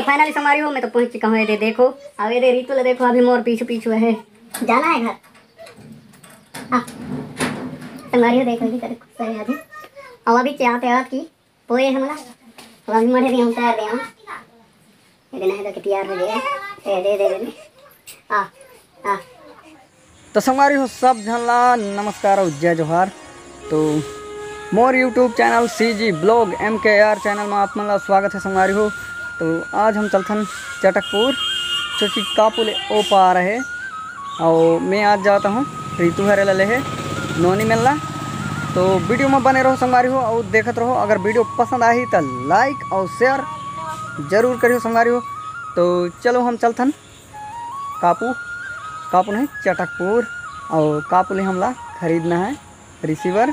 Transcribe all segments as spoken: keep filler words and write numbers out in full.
Finally संगवारी हो, मैं तो पहुंच चुका हूँ। ये दे देखो, अब ये दे रितु ला देखो, अभी मोर पीछू पीछू है, जाना है घर। हाँ संगवारी हो, देखो ये कर सही आज है। अब अभी चाहते आज की पोए हमला, अब अभी मढ़े भी हम तैयार दे हम। ये देना है तो कि तैयार हो गया। ए, दे दे दे। आ आ तो संगवारी हो, सब झन ला नमस्कार अउ जय जोहार। तो मोर YouTube channel CG Vlog MKR channel में आप मन ला स्वागत है संगवारी हो। तो आज हम चलथन चटकपुर, जो कि कापू ले ओ पार है। अउ मैं आज जाता हूँ रितु हरे ला लेहे नोनी मेला। तो वीडियो में बने रहो संगवारी हो अउ देखत रहो। अगर वीडियो पसंद आही तो लाइक अउ शेयर जरूर करियो संगवारी हो। तो चलो हम चलथन कापू, कापू नहीं, चटकपुर। अउ कापू ले हमला खरीदना है रिसीवर,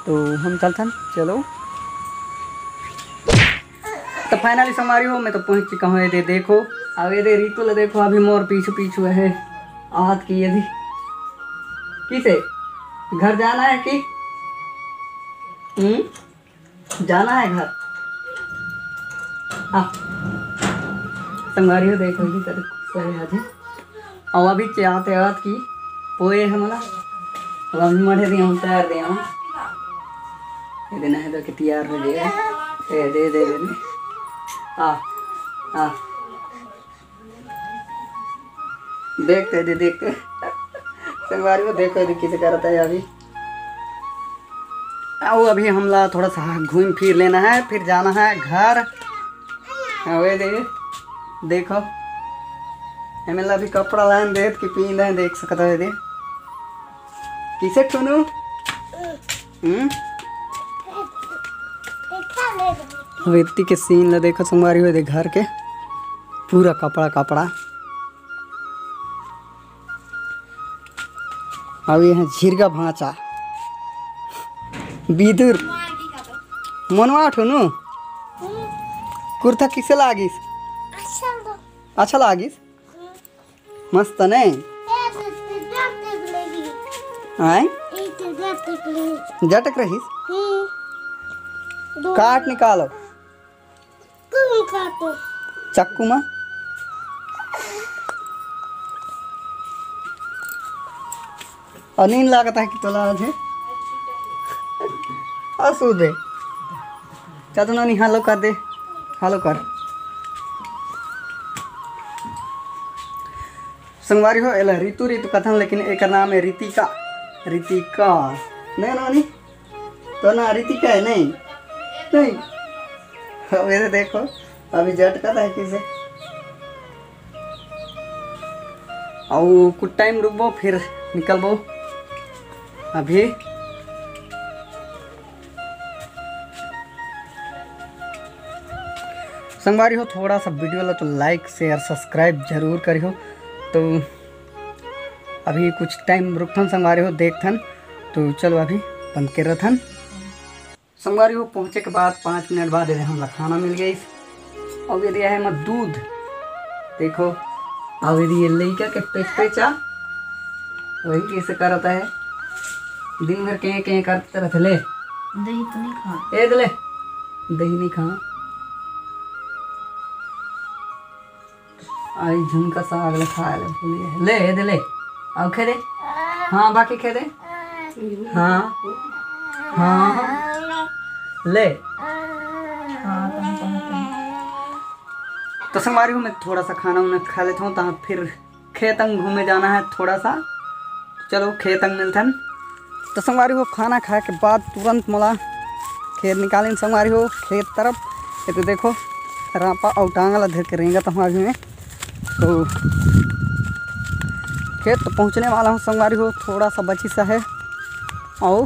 तो हम चलथन। चलो, तो फाइनली संगवारी हो, मैं तो पहुंच चुका हूँ। ये दे देखो, अब ये दे रितु ला देखो, अभी मोर पीछू पीछू है। आहत की ये दे किसे घर जाना है कि हम्म जाना है घर। आ संगवारी हो, देखो ये कर सही आज है। अउ अभी चाहते आत की पोए हमला, अब अभी मढ़े दिया हूँ, तैयार दिया हूँ। ये देना है तो कि तैयार हो गया। ए, दे दे दे। आ आ देखते दे, देखते संगवारी हो, देखो दे किसे करता है अभी। आओ, अभी हमला थोड़ा सा घूम फिर लेना है, फिर जाना है घर। अबे दे, देखो, एमे ला भी कपड़ा लान देत कि पींद है, देख सकत हो दे। किसे ठुनू? हम्म? रितु के सीन ला देखो संगवारी हो, दे घर के पूरा कपड़ा कपड़ा। अब ये है झिरगा भांचा, बिदुर, मनवा ठुनू। कुर्ता किसे लागिस? अच्छा लागिस? मस्त नहीं? आय? जटक रहिस? काट निकालो। चाकू मा। अउ नींद लागत है कि तोला आज है? असू दे। चल तो नानी, hello कर दे, hello कर। संगवारी हो, एला रितु रितु कथन, लेकिन एकर नाम है रितिका। रितिका, नहीं नानी? तो ना रितिका है, नहीं? नहीं। अब ये देखो, अभी झटका था किसे। अउ कुछ टाइम रुकबो, फिर निकलबो। अभी संगवारी हो, थोड़ा सा वीडियो ला तो like, share, subscribe जरूर करिहो। तो अभी कुछ टाइम रुकथन संगवारी हो, देखथन। तो चलो अभी बंद कर रथन। संगवारी हो, पहुँचे के बाद पाँच मिनट बाद ये हमला खाना मिल गई। अउ ये दे है मत दूध, देखो। अउ ये दे लइका के पेचपेचा, वही कैसे करता है, दिन भर के के करते रहते। ले दही तो नहीं खा। ए दे ले, दही नहीं खा। आई झुनका साग ले खाए ले भूलिए। ले, ए दे ले। अउ खे दे। हाँ, बाकी खे दे। हाँ। हाँ। ले। तो संगवारी हो, मैं थोड़ा सा खाना उना खा लेता हूँ, तहाँ फिर खेतंग घूमे जाना है थोड़ा सा। चलो, खेतंग मिलथन। तो संगवारी हो, खाना खाए के बाद तुरंत मोला खेत निकालिन संगवारी हो, खेत तरफ। ये तो देखो, रापा अउ टांगा ला धर के रेंगत हूँ अभी मैं। तो खेत तो पहुँचने वाला हूँ संगवारी हो, थोड़ा सा बची सा है। अउ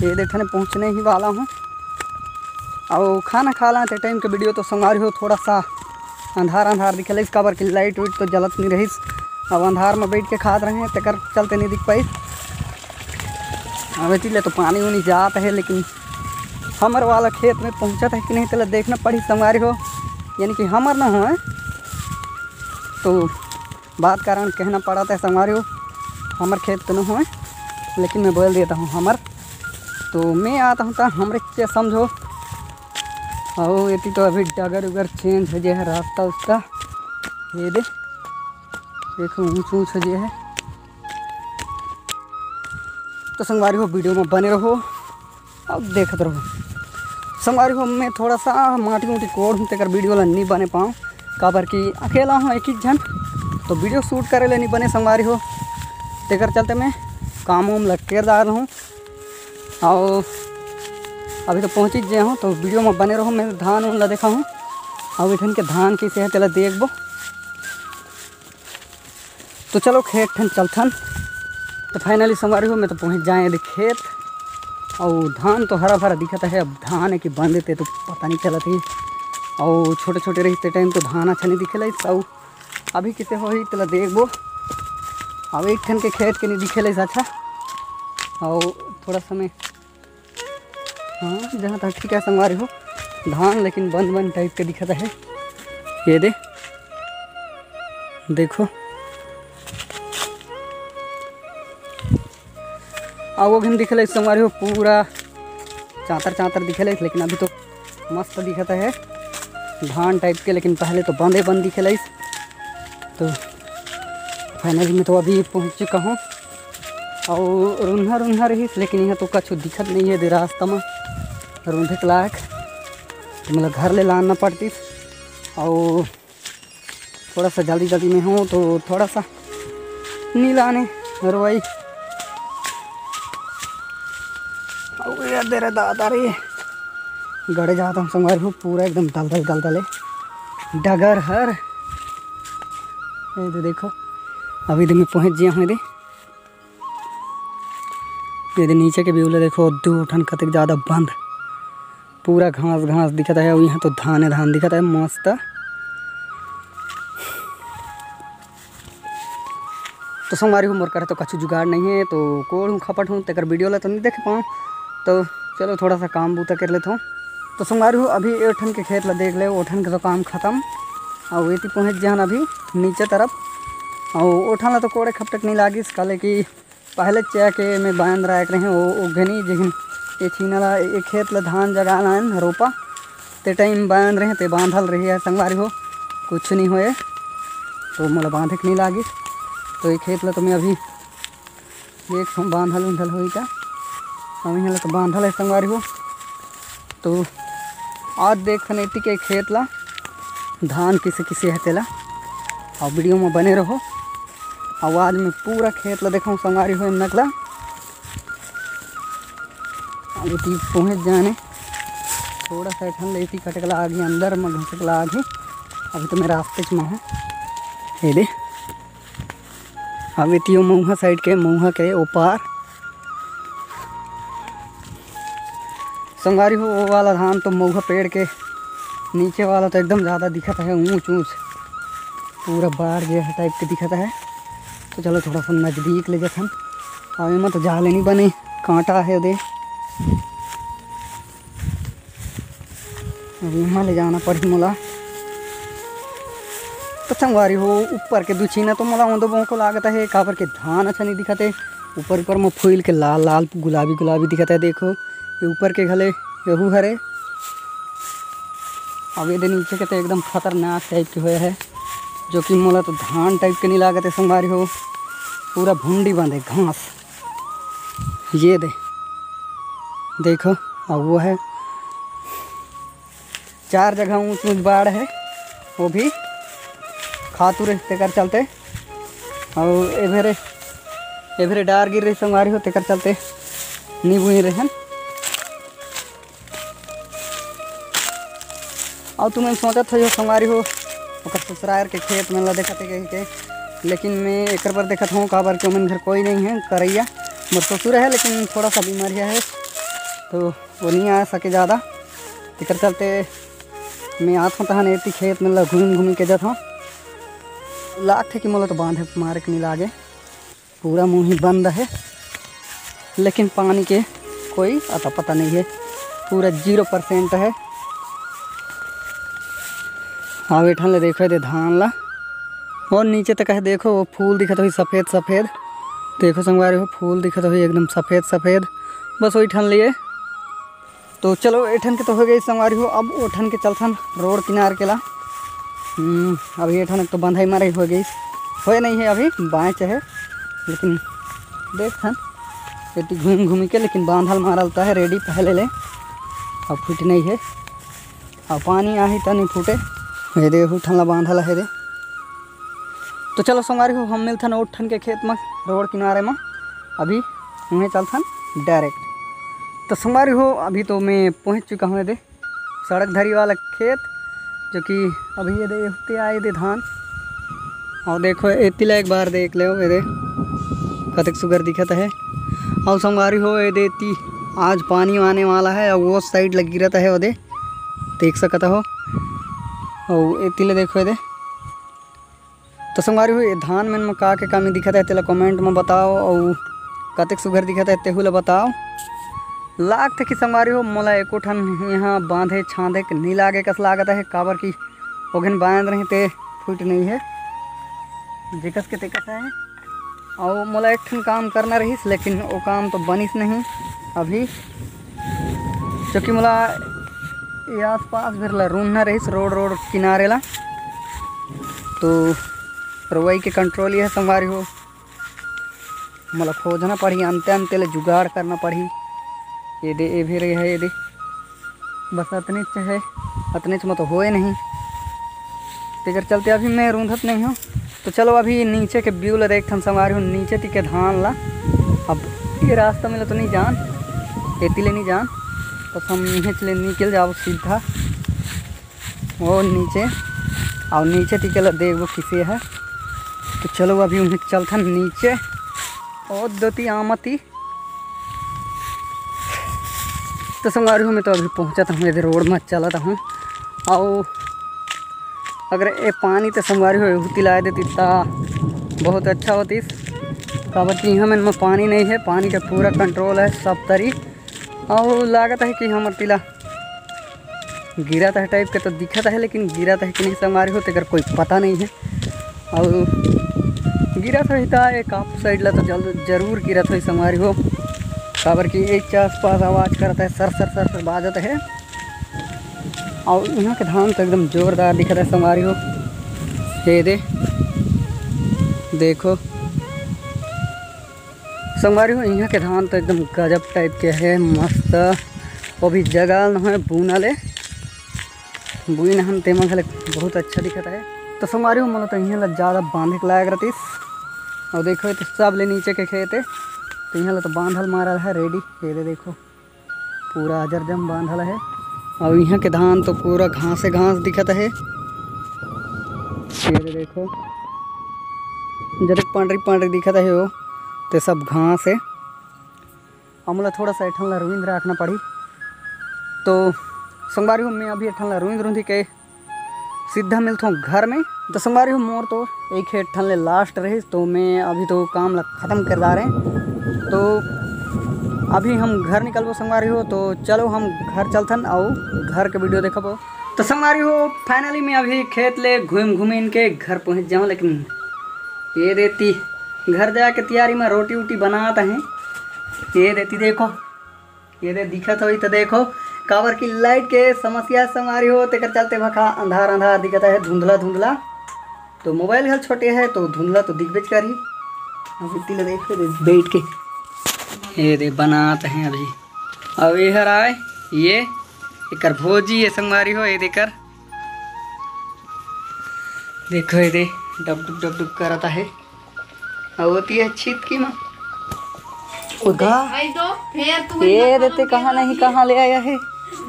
ये देखने पहुँचने ही वाला हूँ। अउ खाना खा ला ते टाइम के वीडियो तो संगवारी हो, थोड़ा सा अंधार अंधार दिखे लगिस, काबर कि लाइट उइट तो जलत नहीं रहिस। अब अंधार में बैठ के खात रहे, तेकर चलते नहीं दिख पाइस। अब एती ले तो पानी उनी जात है, लेकिन हमर वाला खेत में पहुँचत है कि नहीं, तेला देखना पड़ी संगवारी हो, यानी कि हमर ना होए। तो बात कारण कहना पड़त है संगवारी हो, हमर खेत तो न होए, लेकिन मैं बोल देता हूँ हमर। तो मैं आता हूँ तो हमरे चे समझो, अउ एती तो अभी डगर उगर चेंज हो जाए है, रास्ता उसका। ये दे, देखो, ऊंच ऊंच हो जाए है। तो संगवारी हो, वीडियो में बने रहो, अब देखत रहो। संगवारी हो, मैं थोड़ा सा माटी उटी कोड़ हूँ, तेकर वीडियो ला नहीं बने पाऊँ, काबर कि अकेला हूँ एक ही झन, तो वीडियो शूट करे ले नहीं बने संगवारी हो, तेकर चलते मैं काम वाम लग के जा रहा हूँ। अउ अभी तो पहुँच ही गए हूँ, तो वीडियो में बने रहो। मैं धान उन ला देखा हूँ, अउ इठन के धान कैसे है तेला देखबो। तो चलो खेत ठन चलथन। तो फाइनली संगवारी हो, मैं तो पहुँच जाए अभी खेत। अउ धान तो हरा भरा दिखत है, अब धान है कि बंद है ते तो पता नहीं चलत है। अउ छोटे छोटे रहते टाइम तो धान अच्छा नहीं दिखेला, अउ अभी किसे होही तेला देखबो। अउ एक ठन के खेत के नहीं दिखेला अच्छा। अउ थोड़ा सा मैं हाँ, जहाँ तक ठीक है संगवारी हो, धान लेकिन बंद बंद टाइप के दिखत है। ये दे, देखो, अब वो घन दिखले संगवारी हो, पूरा चांतर चांतर दिखले, लेकिन अभी तो मस्त दिखत है धान टाइप के, लेकिन पहले तो बंदे बंद दिखले। तो फाइनली मैं तो अभी पहुँच चुका हूँ। अउ रुन्हा रुन्हा रहिस, लेकिन यहाँ तो कछु दिखत नहीं है दे रास्ता में रुंधे के लायक, तो मोला घर ले लाना पड़तिस। अउ थोड़ा सा जल्दी जल्दी में हूँ, तो थोड़ा सा नी लाने रोई। अउ ये दे रे दादा रे, गड़े जाता हूँ संगवारी हो, पूरा एकदम दलदल दलदल है डगर हर। ये दे देखो, अभी दे मैं पहुँच गया हूँ दे। ये दे नीचे के view ला देखो, दू ठन कतेक ज्यादा बंद, पूरा घास घास दिखत है। अउ यहाँ तो धाने धान दिखत है मस्त। तो संगवारी हो, मोर करा तो कछु जुगाड़ नहीं है, तो कोड़ हूँ खपट हूँ, तेकर वीडियो ला तो नहीं देख पाऊँ। तो चलो थोड़ा सा काम बूता कर लेता हूँ। तो संगवारी हो, अभी ए ठन के खेत ला देख ले, ओ ठन के तो काम खत्म। अउ एती पहुँच जान अभी नीचे तरफ। अउ ओ ठन ला तो कोड़े खपटक नहीं लागिस, काले कि पहले चेक के मैं बांध रहा रहे, ओ, ओ घनी जेहन ए छीना ला, ए खेत ला धान जगा लान रोपा, ते टाइम बांध रहे, ते बांधल रही है संगवारी हो, कुछ नहीं होए, तो मोला बांधे के नहीं लागिस। तो ये खेत ला तो मैं अभी एक ठो बांधल उंधल होई का, हम यहाँ ला तो बांधल है संगवारी हो। तो आज देखथन एती के खेत ला, धान किसे किसे है तेला, अउ वीडियो में बने रहो। अउ आज मैं पूरा खेत ला देखाऊँ संगवारी हो, एमनक ला। अब एती पहुँच जाने, थोड़ा सा ठन ले एती कटे के लाग ही, अंदर में घुसे के लाग ही। अभी तो मैं रास्ते च में हूँ, ये दे। अब एती ओ मऊहा साइड के, मऊहा के ओ पार संगवारी हो, वो वाला धान तो मऊहा पेड़ के नीचे वाला तो एकदम ज़्यादा दिखत है, ऊंच ऊंच पूरा बाढ़ जैसा टाइप के दिखत है। तो चलो थोड़ा सा नजदीक ले जाथन। अउ एमा तो जाले नहीं बने, कांटा है दे। अब एमा ले जाना पड़ही मोला। तो संगवारी हो, ऊपर के दू छीना तो मोला ओंदो बोंको लागत है, काबर के धान अच्छा नहीं दिखत है। ऊपर ऊपर में फूल के लाल लाल गुलाबी गुलाबी दिखत है। देखो, ये ऊपर के घले यहू हरे। अब ये दे नीचे के तो एकदम खतरनाक टाइप के होए है, जो कि मोला तो धान टाइप के नहीं लागत है संगवारी हो, पूरा भुंडी बंद है घास। ये दे, देखो, अब वो है चार जगह ऊंच ऊंच बाढ़ है, वो भी खातू रहे तेकर चलते। अउ एभरे, एभरे डार गिर रही संगवारी हो, तेकर चलते नी बुनी रहन। अउ तुमन सोचत हो संगवारी हो, ओकर ससुरार के खेत मन ला देखत है कहि के, लेकिन मैं एकर बर देखत हूँ, काबर के ओमन घर कोई नहीं है करैया। मोर ससुर है, लेकिन थोड़ा सा बीमारिया है, तो वो नहीं आ सके ज़्यादा। तेकर चलते मैं आत हूँ तहन एती खेत मन ला घूम घूम के जात हूँ। लागथे कि मोला तो बांधे मारे के नहीं लागे, पूरा मुँह ही बंद है, लेकिन पानी के कोई अता पता नहीं है, पूरा ज़ीरो परसेंट है। अब एठन ले देखो दे धान ला, और नीचे तक है, देखो वो फूल दिखत होही सफेद सफेद, देखो संगवारी हो, फूल दिखत होही एकदम सफेद सफेद, बस वही ठन लिए। तो चलो, ए ठन के तो हो गई संगवारी हो, अब ओ ठन के चलथन रोड किनार के ला। हम्म, अभी ए ठन तो बंधाई मारे हो गई, होए नहीं है अभी, बाँचे है, लेकिन देखथन एती घूम घूम के, लेकिन बांधल मारल त है रेडी पहले ले, अब फूट नहीं है, अब पानी आही त नहीं फूटे। ये दे एहू ठन ला बांधल है दे। तो चलो संगवारी हो, हम मिलथन ओ ठन के खेत म, रोड किनारे म, अभी उहें चलथन डायरेक्ट। तो संगवारी हो, अभी तो मैं पहुंच चुका हूँ ये दे सड़क धरी वाला खेत, जो कि अभी ये दे एहू ते आए दे धान। और देखो एती ला एक बार देख लेव, ये दे कतेक सुघर दिखत है। और संगवारी हो, ये दे एती आज पानी आने वाला है और वो साइड लग गिरत है, वो दे देख सकत हो। और एती ला देखो ये दे। तो संगवारी हो, ये धान मन म का के कमी दिखत है, तेला कमेंट म बताओ, अउ कतेक सुघर दिखत है, तेहू ला बताओ। लागथे कि संगवारी हो, मोला एको ठन यहाँ बांधे छांदे के नी लागे कस लागत है, काबर कि ओघन बांध रही ते फूट नहीं है, जेकस के तेकस है। अउ मोला एक ठन काम करना रहिस, लेकिन वो काम तो बनिस नहीं अभी, क्योंकि मोला ये आसपास भर ला रूंधना रहिस, रोड, रोड किनारे ला। तो रुआई के कंट्रोल ये है संगवारी हो, मोला खोजना पड़ही, अंते अंते ले जुगाड़ करना पड़ही। ये दे, ये भी रही है, ये दे, बस अतनेच है, अतनेच म तो होए नहीं, तेकर चलते अभी मैं रूंधत नहीं हूँ। तो चलो अभी नीचे के व्यू ला देखथन संगवारी हो, नीचे ती के धान ला। अब ये रास्ता में ला तो नहीं जान, एती ले नहीं जान, बस हम इहें ले निकल जाओ सीधा वो नीचे, और नीचे ती के ला देखबो किसे है। तो चलो अभी उहें चलथन नीचे, और दोती आमती। तो संगवारी हो, मैं तो अभी पहुँचत हूँ, इधर रोड में चलत हूँ। और अगर ये पानी तो संगवारी हो एहू ती लाए देती त बहुत अच्छा होतिस, काबर कि यहाँ मन में पानी नहीं है, पानी का पूरा कंट्रोल है सब तरी। और लागत है कि हमर ती ला गिरत है टाइप के तो दिखत है, लेकिन गिरत है कि नहीं संगवारी हो तेकर कोई पता नहीं है। और गिरत होही त एक आप साइड ला तो जल-, जरूर गिरत होही संगवारी हो, काबर कि एक आसपास आवाज़ करत है, सर सर सर सर बाजत है। और यहाँ के धान तो एकदम जोरदार दिखत है संगवारी हो, ये दे देखो संगवारी हो, यहाँ के धान तो एकदम गजब टाइप के है, मस्त। वो भी जगह न है बूना ले, बुइन हन तेमा घले बहुत अच्छा दिखत है। तो संगवारी हो, मोला तो इहाँ ला ज़्यादा बांधे के लायक रहतिस। और देखो, ये तो सब ले नीचे के खेत है, तो इहाँ ला तो बांधल मारल है रेडी। ये दे देखो, पूरा अजरजम बांधल है। और यहाँ के धान तो पूरा घासे घास दिखत है। ये दे देखो, जतक पांडरी पांडरी दिखत है वो, ते सब घास है। अब मोला थोड़ा सा ए ठन ला रुंध राखना पड़ही। तो संगवारी हो, मैं अभी ए ठन ला रुंध रुंधी के सीधा मिलथों घर में। तो संगवारी हो, मोर तो एक ही ठन ले लास्ट रही, तो मैं अभी तो काम ला खत्म कर डारे। तो अभी हम घर निकलबो संगवारी हो, तो चलो हम घर चलथन अउ घर के वीडियो देखबो। तो संगवारी हो, फाइनली मैं अभी खेत ले घूम घूम इनके घर पहुँच जाऊँ, लेकिन ये देती घर जाके तैयारी में रोटी उटी बनात हैं। ये देती देखो, ये दे दिखत होही तो देखो, काबर की लाइट के समस्या संगवारी हो, तेकर चलते भखा अंधार अंधार दिखत है, धुंधला धुंधला। तो मोबाइल घर छोटे है तो धुंधला तो दिखबेच करही। अब इतनी ले देख ले बैठ के, ये दे बनात हैं अभी। अब ये हर आए, ये एकर भोजी ये संगवारी हो, ये देकर देखो, ये दे डब डुब डब डुब करत है। अउ ओती है छितकी मा। उधा। आई दो, फेर तू ए, देते कहाँ नहीं, कहाँ ले आया है?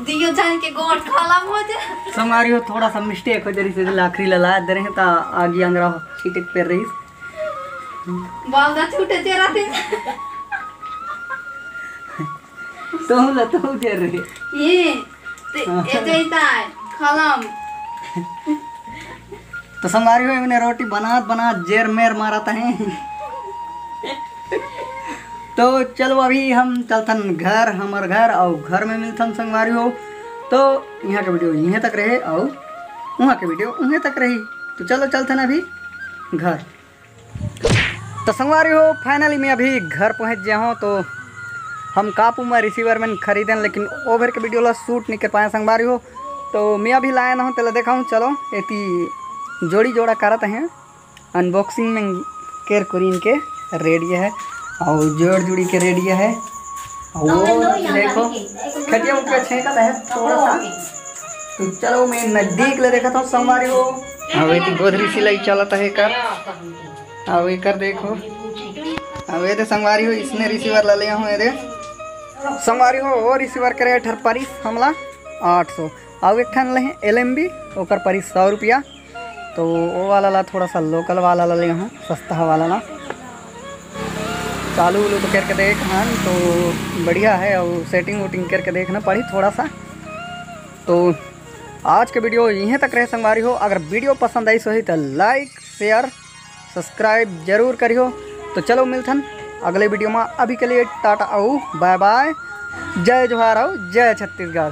दियो जान के गोट खाला मुझे। संगवारी हो, थोड़ा सा मिस्टेक हो जरी से लाखरी ला लाद दे रहे हैं, ता आगी अंगरा छिटक पेर रही। बाल दा छूटे तेरा दिन। तो ला तो दे रहे। ये, ते, हाँ। ए जैता है, खलम। तो संगवारी हो, मैंने रोटी बनात बनात जेर मेर मारत है। तो चलो, अभी हम चलथन घर, हमर घर, और घर में मिलथन संगवारी हो। तो यहाँ के वीडियो यहीं तक रहे और वहाँ के वीडियो वहीं तक रही। तो चलो, चलथन अभी घर। तो संगवारी हो, फाइनली मैं अभी घर पहुँच गया हूँ। तो हम कापू में रिसीवर में खरीदेन, लेकिन ओभर के वीडियो ला शूट नहीं कर पाए संगवारी हो। तो मैं अभी लाया ना हूँ, तेला देखाऊँ। चलो, एती जोड़ी जोड़ा करत हैं, अनबॉक्सिंग में केर कुरीन के रेडी है और जोड़ जुड़ी के रेडी है। और वो देखो, खटिया उठिया छेंकत है थोड़ा सा। तो चलो, मैं नजदीक ले देखत हूँ संगवारी हो। अब एती गोदरी सिलाई चलत है कर। अब एकर देखो, अब ये दे संगवारी हो, इसने रिसीवर ला ले हूँ, ये दे संगवारी हो। वो रिसीवर के रेट हर परिस हमला आठ सौ। अब एक ठन ले एल एम बी, ओकर परिस सौ रुपया। तो वो वाला ला, थोड़ा सा लोकल वाला ला ले हूँ, सस्ता वाला ला। चालू उलू तो करके देख हन, तो बढ़िया है। और सेटिंग वोटिंग करके देखना पड़ी थोड़ा सा। तो आज के वीडियो यहीं तक रहे संगवारी हो। अगर वीडियो पसंद आइस होही तो लाइक, शेयर, सब्सक्राइब जरूर करियो। तो चलो, मिलथन अगले वीडियो में। अभी के लिए टाटा अउ बाय बाय, जय जोहार अउ जय छत्तीसगढ़।